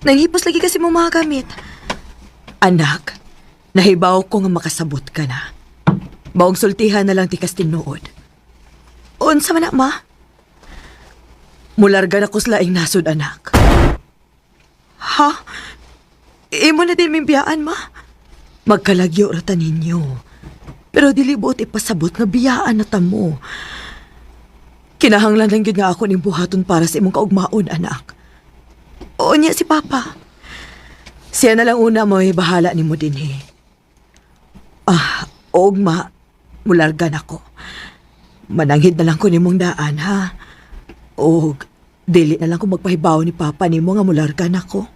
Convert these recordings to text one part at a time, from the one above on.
Nanghipos lagi kasi mo mga gamit. Anak, nahibaw ko nga makasabot ka na. Maong sultihan na lang tikas tinuod. Unsa man na, ma? Mularga na ko sa laing nasod, anak. Ha? Imo na din mimbiyaan, ma? Magkalagyo rata ninyo. Pero dili buot ipasabot nga biyaan na tamo. Kinahanglan lang gyud nga ako ning buhaton para sa imong kaugmaon, anak. Oo niya si Papa. Siya na lang una mo bahala nimo dinhi. Ah, og ma, mularga na ko. Mananghid na lang ko nimong daan, ha? Og dili na lang ko magpahibaw ni Papa nimo nga mularga na ko.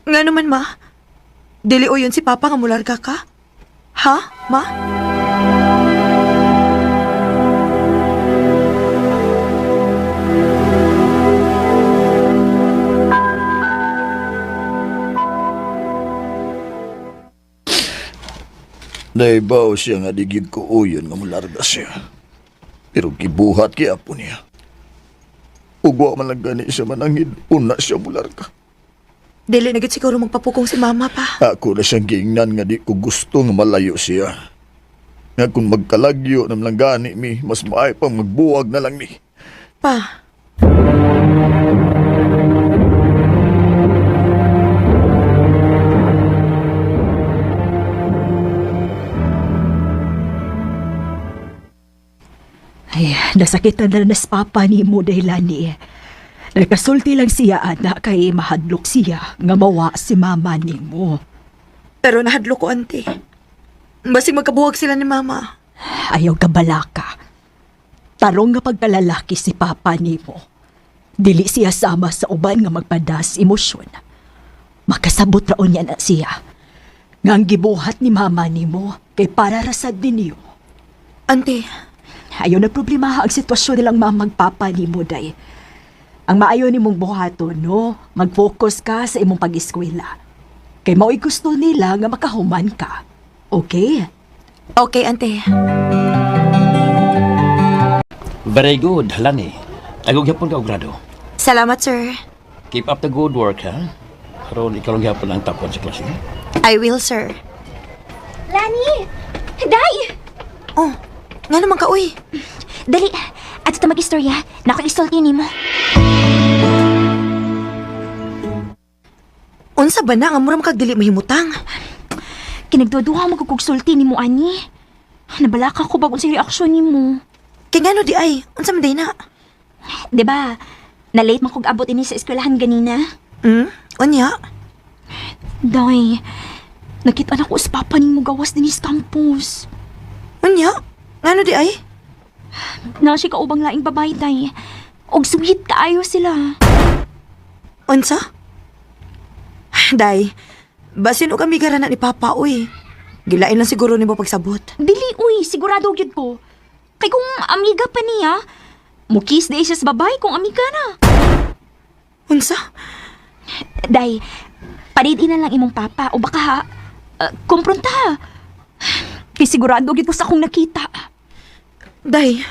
Nga naman, ma? Dili o yun si Papa nga mularga ka? Ha, ma? Naibaw siya nga di gyud ko uyon nga mularga siya. Pero gibuhat gyapon niya. Ug wa man lang gani siya manangid, una siya mularga. Dili na gyud siguro magpapukong si Mama pa. Ako na siyang giingnan nga di ko gusto nga malayo siya. Nga kung magkalagyo na lang gani mi, mas maay pang magbuwag na lang mi. Pa, Ay, nasakitan na nas papa ni mo dahilan ni. Nagkasulti lang siya, anak, kay mahadlok siya nga mawa si mama ni mo. Pero nahadlok ko, ante. Basig magkabuwag sila ni Mama. Ayaw ka balaka. Tarong nga pagkalalaki si papa ni mo. Dili siya sama sa uban nga magpadas emosyon. Makasabot raon niya na siya. Nga ang gibuhat ni mama ni mo kay para rasad ninyo. Ante, Ayaw na problema ang sitwasyon nilang mamagpapa ni mo, day. Ang maayo ni mong buhaton, no? Mag-focus ka sa imong pag-eskwela. Kay mao'y gusto nila nga makahuman ka. Okay? Okay, ante. Very good, Lani. Agog gyapon ka og grado. Salamat, sir. Keep up the good work, ha? Karon ikaw lang gyapon ang top 1 sa klase. I will, sir. Lani! Day! Oh, nga naman ka, uy. Dali! At ito mag-istorya. Naku, isulti nimo. Unsa ba na nga mura man kag dili mahimutang? Kinagduduha mo kog sulti nimo ani. Nabalaka ko bag unsay reaksyon nimo. Kay ngano di ay? Unsa man day na? 'Di ba? Na late man kog abot ini sa eskwelahan ganina. Unya? Day, nakita na ko sa papa nimo gawas dinhi sa campus. Unya? Ngano di ay? Na siya kaubang laing babae, day. Og sweet kaayo sila. Unsa? Day, basin og amiga ra na ni Papa, uy. Gilain lang siguro nimo pagsabot. Dili, uy, sigurado gyud ko. Kay kung amiga pa niya, mukis di siya sa babae kung amiga na. Unsa? Day, parid na lang imong papa o baka kumpronta. Kay sigurado gyud ko sa akong nakita. Day.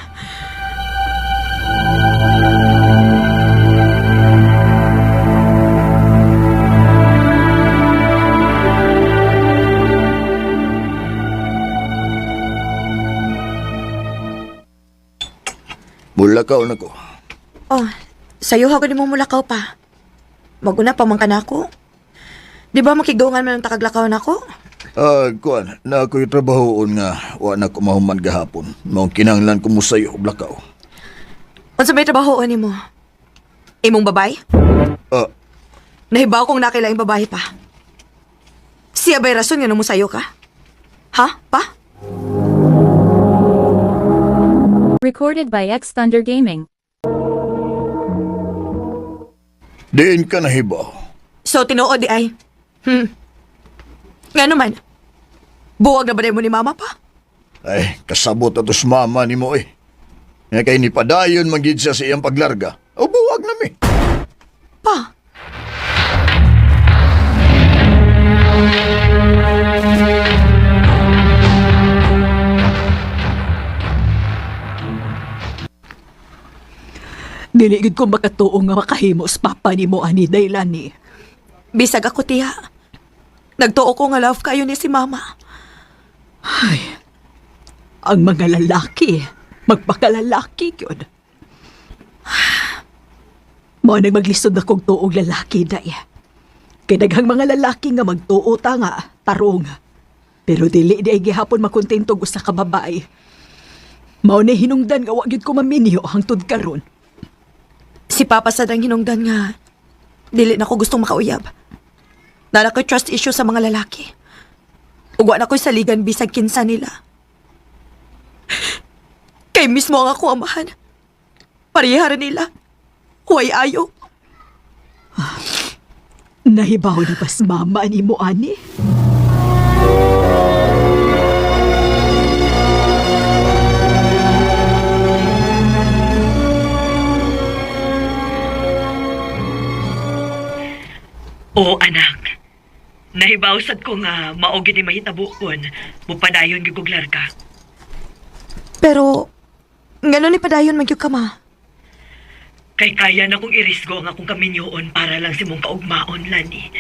Mulakaw na ko. Oh, sayo ha ko nimo mulakaw pa. Maguna pa man ka nako. Di ba makigdungan man ang takaglakaw nako? Ah, kuan, na ako'y trabahoon nga wa na ko mahuman gahapon. Maong kinahanglan ko mo sayo og lakaw. Unsa may trabahoon nimo? Imong babay? Ah, Nahibaw kong nakilaing babae pa. Siya ba'y rason nga numusayo ka? Ha? Pa? Recorded by X Thunder Gaming. Diin ka nahibaw. So, tinuod di ay. Nga naman. Buwag na ba mo ni mama pa? Ay, kasabot ato sa mama ni mo eh. Nga kay ni padayon magid siya sa iyang paglarga. O buwag na mi. Pa? Dili gid ko makatuo nga makahimo sa papa nimo ani daylani. Bisag ako, tiya. Nagtuo ko nga love kayo ni si mama. Ay, ang mga lalaki, magpakalalaki yun. Mao nang maglisod na kong tuog lalaki, day. Kay daghang mga lalaki nga magtuo ta nga, tarong. Pero dili di ay gihapon makontento og usa ka babae. Mao na hinungdan nga wa gyud ko maminyo hangtod karon. Si Papa sad ang hinungdan nga dili na ko gustong makauyab. Nala ko'y trust issue sa mga lalaki. Ugwa na ko'y saligan bisag kinsa nila. Kay mismo ang ako amahan. Parehara nila. Huway ayo. Nahibaw na bas mama ni mo ani? Oo, anak. Nahibawsad ko nga mao gid ni mahitabo kon mupadayon gyud kog larga. Pero ngano ni padayon man gyud ka ma? Kay kaya na kong irisgo ang akong kaminyoon para lang si mong kaugmaon lani.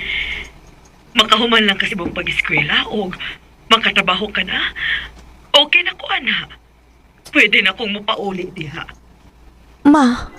Makahuman lang kasi mong pag-eskwela og makatrabaho ka na. Okay na ko ana. Pwede na kong mupauli diha. Ma,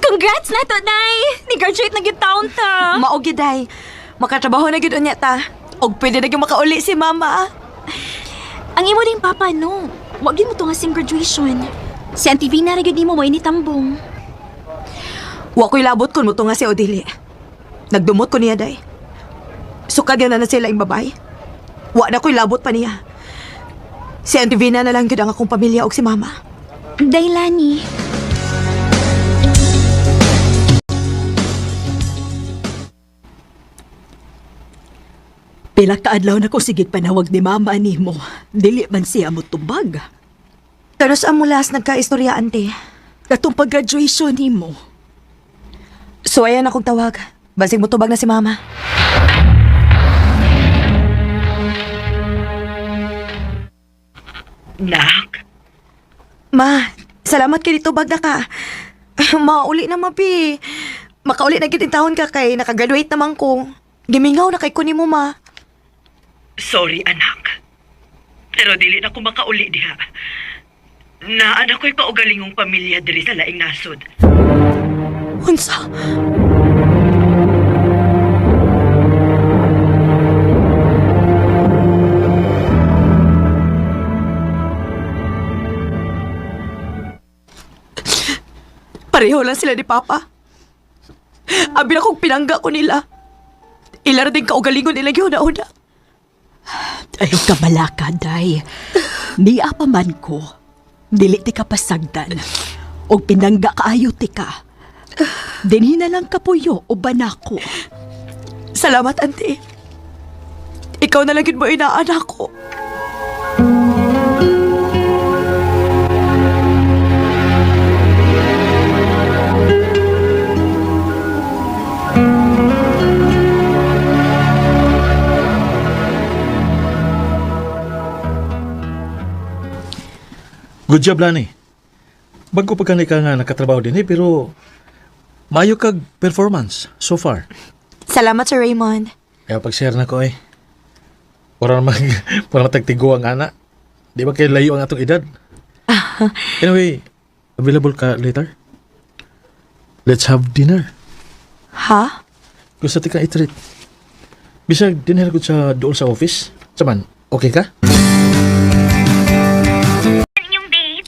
Congrats na to, Day! Ni-graduate na gyud taon ta. Mao gyud ay. Makatrabaho na gyud unya ta. Og pwede na gyud makauli si mama. Ang imo ding papa, no. Wag gyud mo to nga sing graduation. Si Auntie Vina ra gyud nimo mo initambong. Wa ko'y labot kun mo nga si Odili. Nagdumot ko niya day. Sukad yun na na sila yung babae. Wa na ko'y labot pa niya. Si Auntie Vina na lang gyud ang akong pamilya og si mama. Day, Lani. Pila ka adlaw na ko sigig panawag ni mama nimo. Dili man siya motubag. Pero sa amulas nagkaistorya, auntie. Katong pag-graduation nimo. So ayan akong tawag. Basig mo tubag na si mama. Nak, Ma, salamat kay tubag na ka. Mauli na mapi. Makauli na gid taon ka kay nakagraduate naman ko. Gimingaw na kay ko nimo ma. Sorry anak. Pero dili na ko makauli diha. Naan ako'y kaugalingong pamilya diri sa laing nasod. Unsa? Pareho lang sila ni Papa. Abi na kong pinangga ko nila. Ilara din kaugalingon nila gihuna-una. Ayaw ka malaka, day. Niya pa man ko. Dili ti ka pasagdan. Og pinangga kaayo ti ka. Dinhi na lang kapuyo o banako. Salamat, auntie. Ikaw na lang yun mo inaanak ko. Good job, Lani. Bago pa ka nga nakatrabaho din eh, pero maayo kag performance so far. Salamat, Sir Raymond. Kaya pag-share na ko eh. Para mag para matagtigo ang ana. Di ba kay layo ang atong edad? Anyway, available ka later? Let's have dinner. Ha? Gusto ti ka i-treat. Bisag dinner ko sa doon sa office. Saman, okay ka?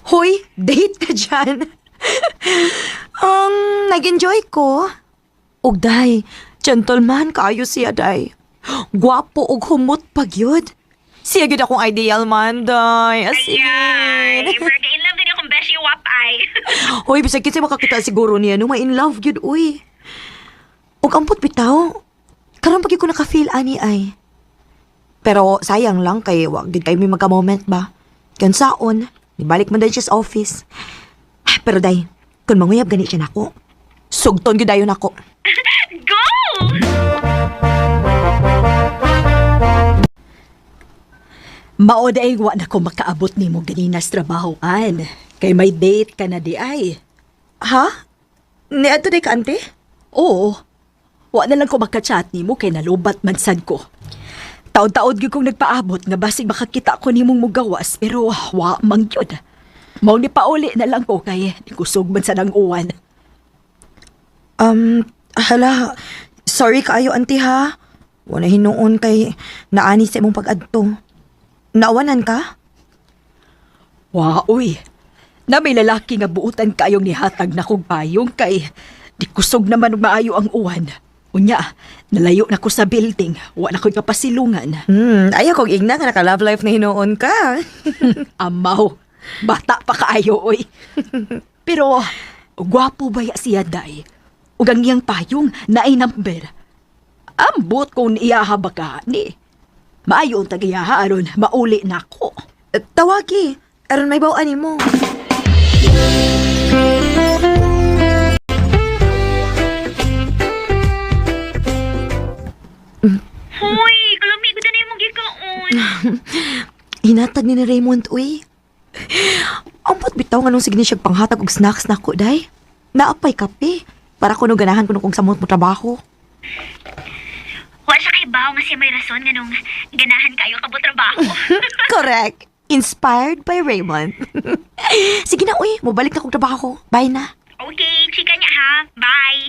Hoy, date ka dyan. Nag-enjoy ko. Og day, gentleman kayo siya, day. Gwapo og humot pag yun. Siya gyud akong ideal man, day. As in. Ay, murag in love din akong beshi wap ay. Hoy, bisag kinsa makakita siguro niya no, ma-in love gyud uy. Ug ampot bitaw. Karon pag ko naka-feel ani ay. Pero sayang lang kay wa gid kay may magka-moment ba. Kansaon, nibalik man dahil siya sa office. Pero day, kung manguyab gani siya nako, sugton gyud dayon ako. Go! Mao day wa na ko makaabot nimo ganina sa trabahoan. Kay may date ka na di ay. Ha? Niadto day ka, ante? Oo. Wa na lang ko makachat nimo kay nalubat man sad ko. Taod-taod gyud kong nagpaabot nga basig makakita ko nimong mugawas pero wa man gyud. Mao ni pauli na lang ko kay kusog man sad ang uwan. Hala, sorry kaayo, ante ha. Wala hinuon kay naani sa imong pag-adto. Naawanan ka? Wa uy. Na may lalaki nga buutan kayong nihatag na kog payong kay di kusog naman og maayo ang uwan. Unya, nalayo na ko sa building, wa na ko'y kapasilungan. Ayaw kong igna nga naka-love life na hinuon ka. Amaw, bata pa kaayo oy. Pero gwapo ba ya siya day? Ug ang iyang payong naay number. Ambot kung iyaha ba ka ni. Maayo ang tag-iyaha aron mauli na ko. Tawagi, aron may bawaan nimo. Hoy, kalami ko na imong gikaon. Hinatag ni Raymond, uy. Ampot bitaw nga nung sige siya panghatag og snacks nako, day. Naapay kape. Para kuno ganahan kuno kung samot mo trabaho. Wa siya kay bawo nga siya may rason nga nung ganahan kayo ka trabaho. Correct. Inspired by Raymond. Sige na, uy. Mobalik na kong trabaho. Bye na. Okay, chika niya ha. Bye.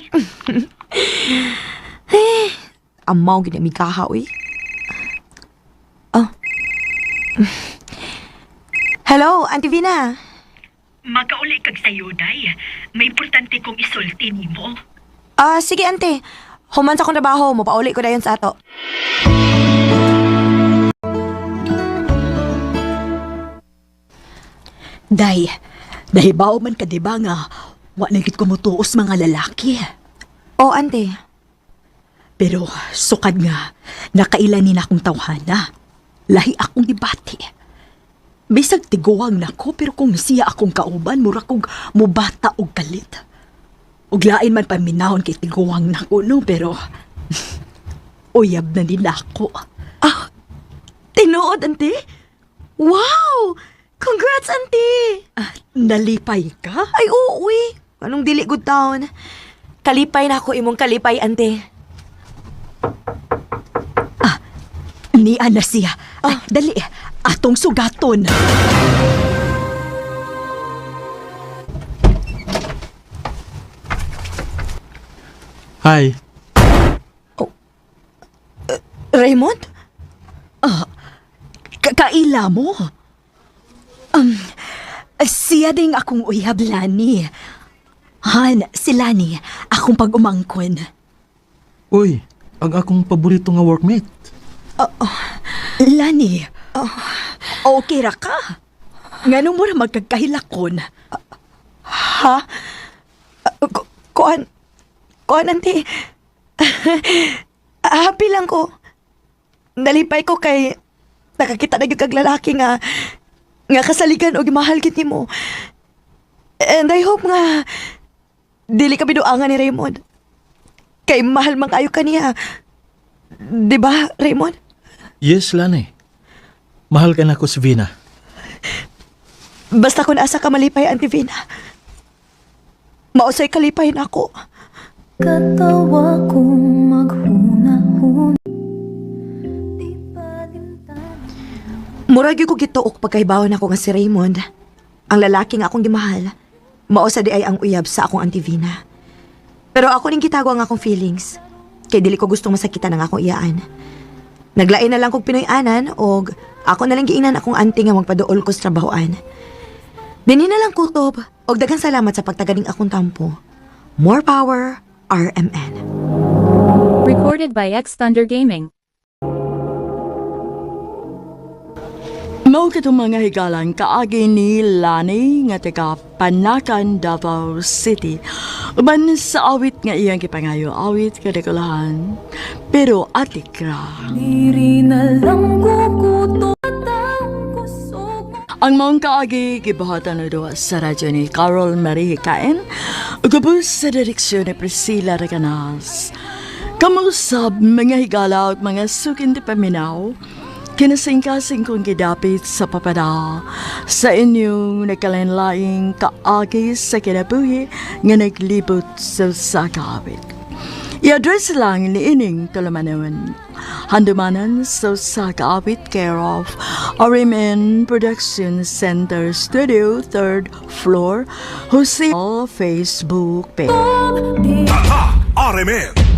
Amaw, ginamikaha, uy. Oh. Hello, Auntie Vina. Makauli kag sayo, day. May importante kong isulti nimo. Ah, sige, ante. Human sa akong trabaho, mapauli ko dayon sa ato. Day, nahibaw man ka diba nga wa na gid ko motuos mga lalaki. Oh, ante. Pero sukad nga, nakailan ni na akong tawhana. Lahi akong gibati. Bisag tiguang nako pero kung siya akong kauban, mura kog mubata og kalit. Ug lain man paminahon kay tiguang nako no, pero uyab na nila ako. Ah, tinuod, ante? Wow! Congrats, ante! Ah, nalipay ka? Ay, oo, uy. Anong dili good town? Kalipay na ako imong kalipay, ante. Niya na siya. Ay, dali, atong sugaton. Hi. Raymond? Kaila mo? Siya ding akong uyab, Lani. Han, si Lani, akong pag-umangkon. Uy, ang akong paborito nga workmate. Lani, okay ra ka? Ngano mo na magkagkahilakon? Ha? Kuan, kuan, ante. Happy lang ko. Nalipay ko kay nakakita na gyud kag lalaki nga nga kasaligan og mahal gid nimo. And I hope nga dili ka biduangan ni Raymond. Kay mahal man kayo kaniya. 'Di ba, Raymond? Yes, Lani. Mahal ka na ko si Vina. Basta kung asa ka malipay, Auntie Vina. Mausay kalipay na ako. Katawa kong maghuna-huna. Murag gyud ko gituok pagkahibawan ako nga si Raymond. Ang lalaki nga akong gimahal. Mao sa di ay ang uyab sa akong Auntie Vina. Pero ako ning gitago ang akong feelings. Kay dili ko gustong masakitan ang akong iyaan. Naglain na lang kog Pinoy-anan og ako na lang giingnan akong auntie nga magpaduol ko sa trabahoan. Dinhi na lang kutob og daghang salamat sa pagtaganing akong tampo. More power, RMN. Recorded by X Thunder Gaming. Mao katong mga higalang kaagi ni Lani nga taga Panacan, Davao City. Uban sa awit nga iyang gipangayo, awit kadakulahan. Pero atik ra. Ang maong kaagi gibuhatan og duwa sa radyo ni Carol Marie Hikain ug ubos sa direksyon ni Priscilla Reganas. Kamusab mga higala ug mga sukin ti paminaw, kinasingkasing kong gidapit sa papada sa inyong nagkalain-laing kaagi sa kinabuhi nga naglibot sa sakawit. I-address lang ni ining tulumanon. Handumanan sa Sakawit, care of RMN Production Center Studio, third floor, Jose Facebook page. RMN.